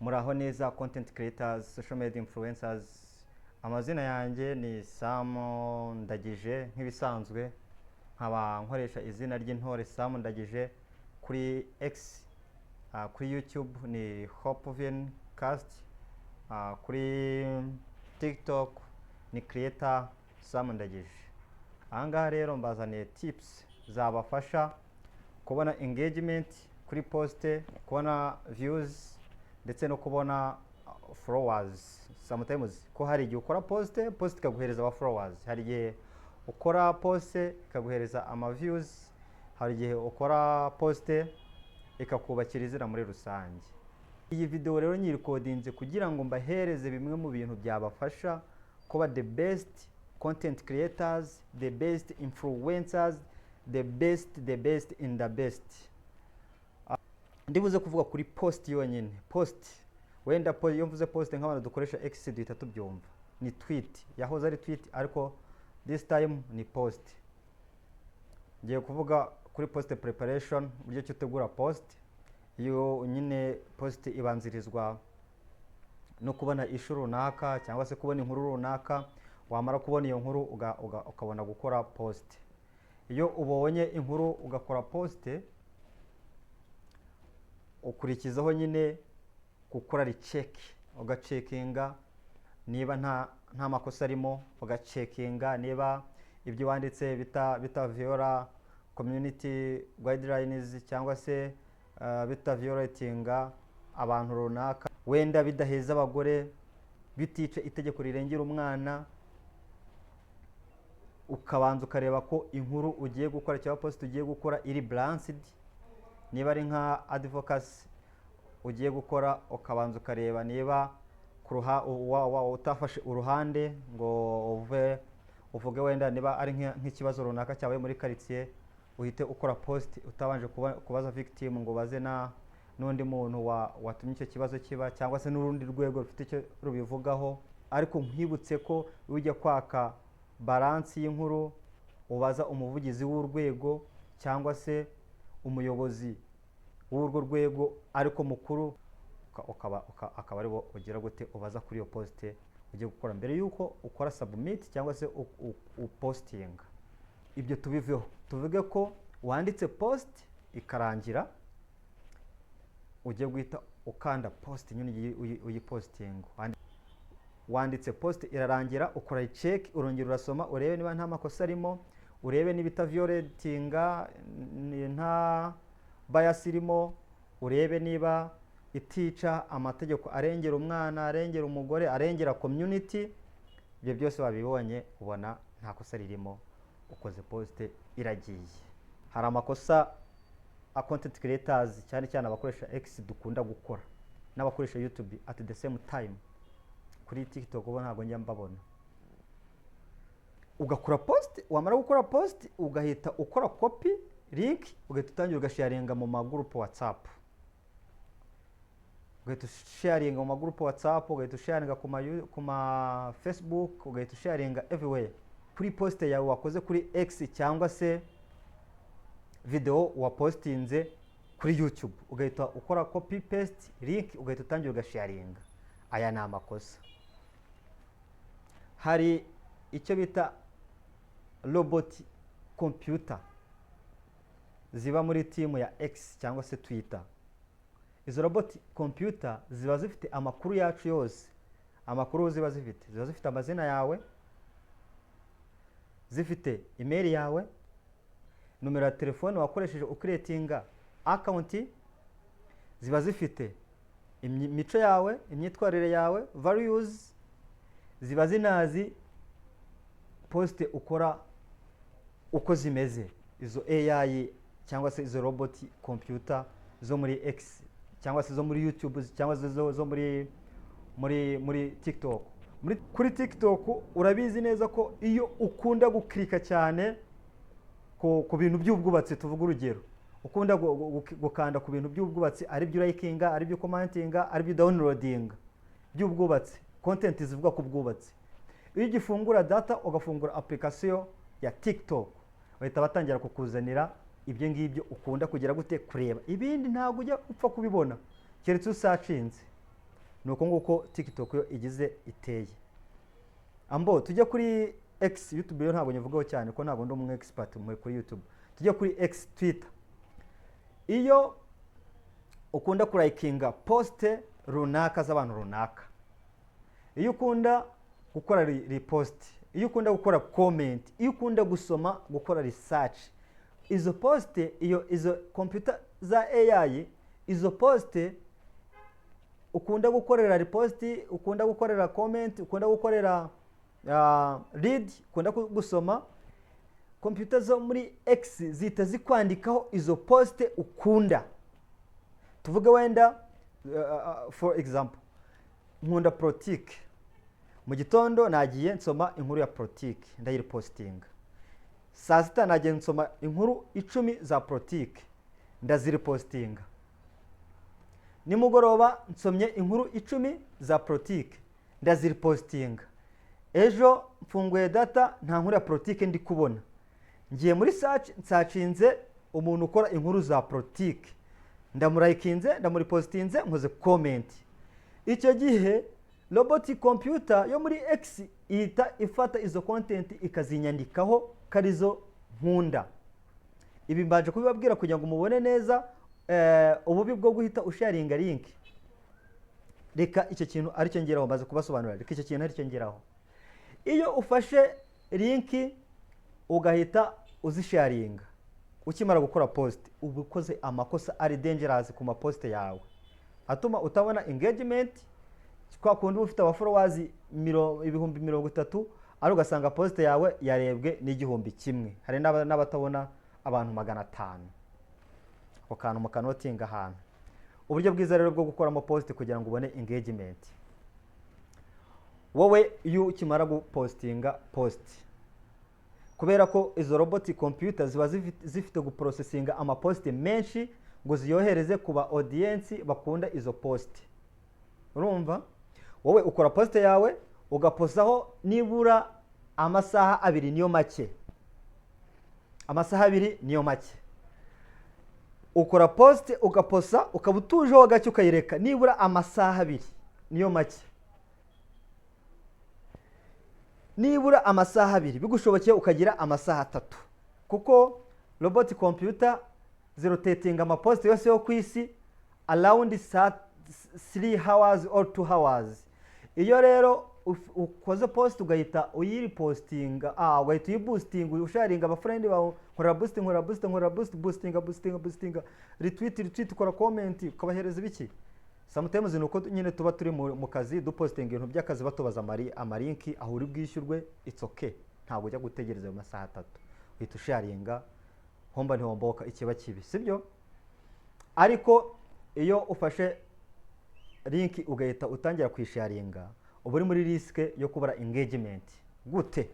Muraho neza, content creators, social media influencers. Amazina yanjye ni Sam Ndagije nk'ibisanzwe, nkaba nkoresha izina ry'intore Sam Ndagije kuri X, kuri YouTube ni Hopevin Cast, kuri TikTok ni Creator Sam Ndagije. Ahangaha rero mbazaniye tips zabafasha kubona engagement kuri post, kubona views ndetse no kubona followers. Sometimes ko hari igihe ukora post, post ikaguhereza aba followers, hari igihe ukora post ikaguhereza ama views, hari igihe ukora post ikakubakira izina muri rusange. Iyi video rero nyirecordinze kugira ngo mbahereze bimwe mu bintu byabafasha kuba the best content creators, the best influencers, the best, the best in the best. Ndibuze kuvuga kuri post yonyine. Post wenda iyo mvuze post, nk'abantu dukoresha X duhita tubyumva, ni tweet. Yahoze ari tweet, ariko this time ni post. Ngiye kuvuga kuri post preparation, uburyo ki utegura post. Iyo nyine post ibanzirizwa no kubona issue runaka cyangwa se kubona inkuru runaka. Wamara kubona iyo nkuru, ukabona gukora post. Iyo ubonye inkuru ugakora post, ukurikizaho nyine gukora recheck, ugacheckinga niba nta makosa arimo, ugacheckinga niba ibyo wanditse bita violate community guidelines cyangwa se bita violatinga abantu runaka, wenda bidaheza abagore, bitica itegeko rirengera umwana. Ukabanza ukareba ko inkuru ugiye gukora cyangwa post ugiye gukora iri balanced. Niba ari nka advocacy ugiye gukora, ukabanza ukareba niba utafashe uruhande ngo uve uvuge wenda niba ari nk'ikibazo runaka cyabaye muri karitsiye, uhite ukora post utabanje kubaza victim, ngo ubaze na n'undi muntu watumye icyo kibazo kiba, cyangwa se n'urundi rwego rufite icyo rubivugaho. Ariko nkwibutse ko iyo ujya kwaka balance y'inkuru, ubaza umuvugizi w'urwego cyangwa se umuyobozi w'urwo rwego, ariko mukuru, akaba aribo ugira gute, ubaza kuri iyo post ugiye gukora mbere y'uko ukora submit cyangwa se upostinga. Ibyo tubiveho, tuvuge ko wanditse post ikarangira, ugiye guhita ukanda post nyine uyipostinga. Wanditse post irarangira, ukora check, urongera urasoma, urebe niba nta makosa arimo, urebe niba itaviolatinga, nta bias irimo, urebe niba itica amategeko arengera umwana, arengera umugore, arengera community. Ibyo byose wabibonye, ubona nta kosa ririmo, ukoze post iragiye. Hari amakosa a content creators, cyane cyane abakoresha X, dukunda gukora, n'abakoresha YouTube at the same time. Kuri TikTok bo ntabwo njya mbabona. Ugakora post, wamara gukora post ugahita ukora copy link, ugahita utangira ugasharinga mu magurupe WhatsApp, ugahita usharinga mu magurupe WhatsApp, ugahita usharinga ku ma Facebook, ugahita usharinga everywhere kuri post yawe wakoze kuri X cyangwa se video wapostinze kuri YouTube, ugahita ukora copy paste link, ugahita utangira ugasharinga. Aya ni amakosa. Hari icyo bita robot computer ziba muri team ya X cyangwa se Twitter. Izo robot computer ziba zifite amakuru yacu yose. Amakuru ziba zifite, ziba zifite amazina yawe, zifite email yawe, nomero ya telefone wakoresheje ucreatinga account, ziba zifite imico yawe, imyitwarire yawe, values, ziba zinazi post ukora uko zimeze. Izo AI cyangwa se izo robot computer zo muri X cyangwa se zo muri YouTube cyangwa se zo muri TikTok. Kuri TikTok urabizi neza ko iyo ukunda guclicka cyane ku bintu by'ubwubatsi, tuvuga urugero, ukunda gukanda ku bintu by'ubwubatsi, ari byo urayikinga, ari byo commentinga, ari byo downloadinga by'ubwubatsi, content zivuga ku bwubatsi, iyo ugifungura data ugafungura application ya TikTok, bahita batangira kukuzanira ibyo ngibyo ukunda kugira gute, kureba. Ibindi ntabwo ujya upfa kubibona keretse usearchinze. Ni uko nguko TikTok yo igize iteye. Ambo tujye kuri X. YouTube yo ntabwo nyivugaho cyane ko ntabwo ndi umu expert kuri YouTube. Tujye kuri X, Twitter. Iyo ukunda kulikinga post runaka z'abantu runaka, iyo ukunda gukora repost, iyo ukunda gukora comment, iyo ukunda gusoma, gukora research, izo post, iyo izo computer za AI, izo post ukunda gukorera repost, ukunda gukorera comment, ukunda gukorera read, ukunda gusoma, computer zo muri X zihita zikwandikaho izo post ukunda. Tuvuge wenda, for example, nkunda politike. Mu gitondo nagiye nsoma inkuru ya politike, ndayirepostinga. Saa sita nagiye nsoma inkuru 10 za politike, ndazirepostinga. Nimugoroba nsomye inkuru 10 za politike, ndazirepostinga. Ejo mfunguye data, nta nkuru ya politike ndi kubona. Ngiye muri search, nsearchinze umuntu ukora inkuru za politike, ndamulikinze, ndamurepostinze, nkoze comment. Icyo gihe robot computer yo muri X ihita ifata izo content ikazinyandikaho ko arizo nkunda. Ibi mbanje kubibabwira kugira ngo mubone neza ububi bwo guhita usharinga link. Reka icyo kintu aricyo ngeraho, maze kubasobanurira. Reka icyo kintu aricyo ngeraho. Iyo ufashe link ugahita uzisharinga ukimara gukora post, uba ukoze amakosa ari dangerous ku mapost yawe, atuma utabona engagement. Kwa kundi uba ufite abafollowers 30,000, ariko ugasanga post yawe yarebwe n'1,000. Hari n'abatabona abantu 500. Ako kantu mukanotinga ahantu. Uburyo bwiza rero bwo gukoramo post kugira ngo ubone engagement: wowe iyo ukimara gupostinga post, kubera ko izo robot computer ziba zifite guprocessinga amapost menshi ngo ziyohereze ku ba audience bakunda izo post, urumva wowe ukora post yawe ugapostaho nibura amasaha 2 niyo make. Amasaha 2 niyo make. Ukora post ugaposta, ukaba utujeho gake, ukayireka nibura amasaha 2 niyo make, nibura amasaha 2, bigushobokeye ukagira amasaha 3, kuko robot computer zirotatinga amapost yose yo ku isi around 3 hours or 2 hours. Iyo rero ukoze post ugahita uyiripostinga, ugahita uyiboostinga, usharinga abafriend bawe, nkorera boost, nkorera boost, nkorera boost, boostinga, boostinga, boostinga, retweet, retweet, ukora comment, ukabahereza ibiki. Sometimes ni uko nyine tuba turi mu kazi, dupostinga ibintu by'akazi, batubaza amalinki aho uri bwishyurwe. It's okay, ntabwo ujya gutegereza ayo masaha 3, uhita usharinga, homba ntihomboka, ikiba kibi sibyo. Ariko iyo ufashe link ugahita utangira kuyisharinga, uba uri muri risk yo kubura engagement. Gute?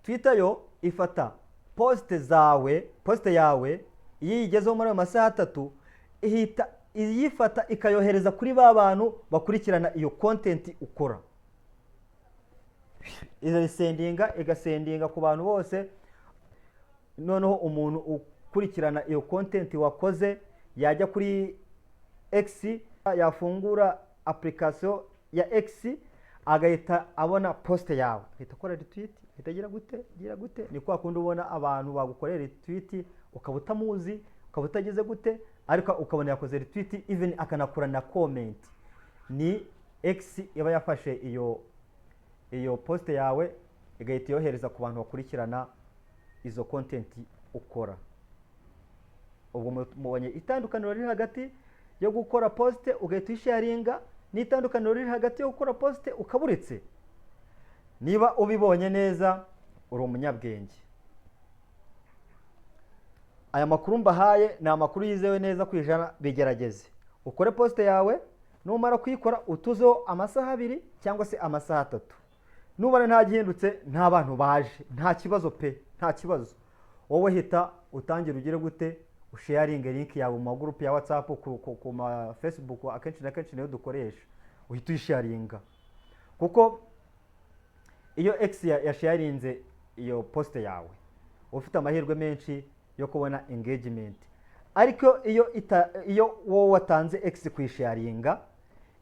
Twitter yo ifata post zawe, post yawe iyo iyigezeho muri ayo masaha 3, ihita iyifata ikayohereza kuri ba bantu bakurikirana iyo content ukora. Irasendinga, igasendinga ku bantu bose. Noneho umuntu ukurikirana iyo content wakoze yajya kuri X, yafungura application ya X, agahita abona post yawe, agahita akora retweet, agahita agira gute, agira gute. Ni kwa kundi ubona abantu bagukorera retweet ukaba utamuzi, ukaba utagize gute, ariko ukabona yakoze retweet, even akanakora na comment. Ni X iba yafashe iyo post yawe, igahita iyohereza ku bantu bakurikirana izo content ukora. Ubwo mubonye itandukaniro riri hagati yo gukora post ugahita uyisharinga n'itandukaniro riri hagati yo gukora post ukaburetse. Niba ubibonye neza, uri umunyabwenge. Aya makuru mbahaye ni amakuru yizewe neza ku ijana. Bigerageze, ukore post yawe, numara kuyikora utuzeho amasaha 2 cyangwa se amasaha 3. Nubona nta gihindutse, nta bantu baje, nta kibazo pe, nta kibazo. Wowe hita utangira ugire gute? Usharinge link yawe mu magurupe ya WhatsApp, ku ma Facebook. Akenshi na kenshi niyo dukoresha. Uhita uyisharinga, kuko iyo X yasharinze iyo post yawe, uba ufite amahirwe menshi yo kubona engagement. Ariko iyo wowe watanze X kuyisharinga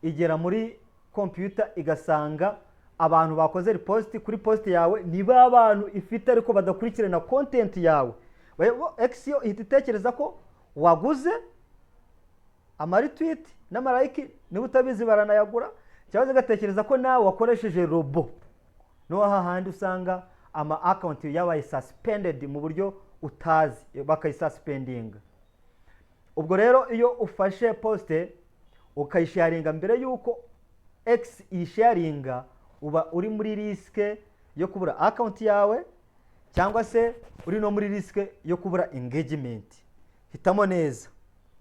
Igera muri computer igasanga abantu bakoze repost kuri post yawe ni ba bantu ifite ariko badakurikirana content yawe. X yo ihita itekereza ko waguze amaretweet n'amalike. Niba utabizi, baranayagura, cyangwa se igatekereza ko nawe wakoresheje robot. No hahandi usanga ama account yabaye suspended mu buryo utazi, bakayisuspendinga. Ubwo rero iyo ufashe post ukayisharinga mbere y'uko X iyisharinga, uba uri muri risk yo kubura account yawe, cyangwa se uri no muri risk yo kubura engagement. Hitamo neza,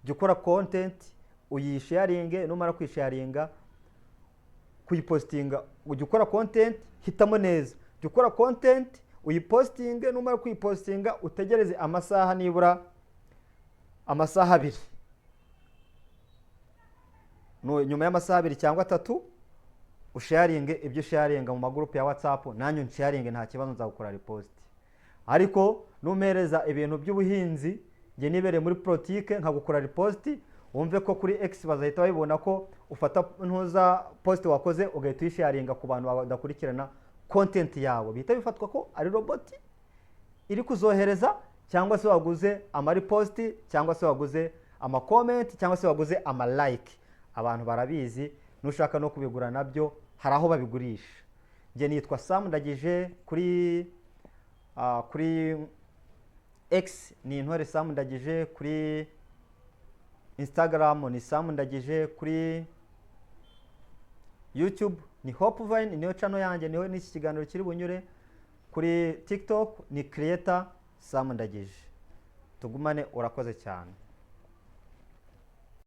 jya ukora content uyisharinge. Numara kuyisharinga, kuyipostinga, ujya ukora content, hitamo neza, jya ukora content uyipostinge. Numara kuyipostinga, utegereze amasaha, nibura amasaha 2. Nyuma y'amasaha 2 cyangwa 3, usharinge ibyo usharinga mu magurupe ya WhatsApp. Nanjye unsharinge, nta kibazo, nzagukora repost. Ariko numpereza ibintu by'ubuhinzi, njye nibereye muri politike, nkagukora repost, wumve ko kuri X bazahita babibona ko ufata ntuza post wakoze ugahita uyisharinga ku bantu badakurikirana content yawe. Bihita bifatwa ko ari robot iri kuzohereza, cyangwa se waguze amarepost, cyangwa se waguze amacomment, cyangwa se waguze amalike. Abantu barabizi, nushaka no kubigura nabyo hari aho babigurisha. Njye nitwa Sam Ndagije. Kuri X ni Intore Sam Ndagije, kuri Instagram ni Sam Ndagije, kuri YouTube ni Hope Vine, niyo channel yanjye, niho n'iki kiganiro kiri bunyure. Kuri TikTok ni Creator Sam Ndagije. Tugumane, urakoze cyane.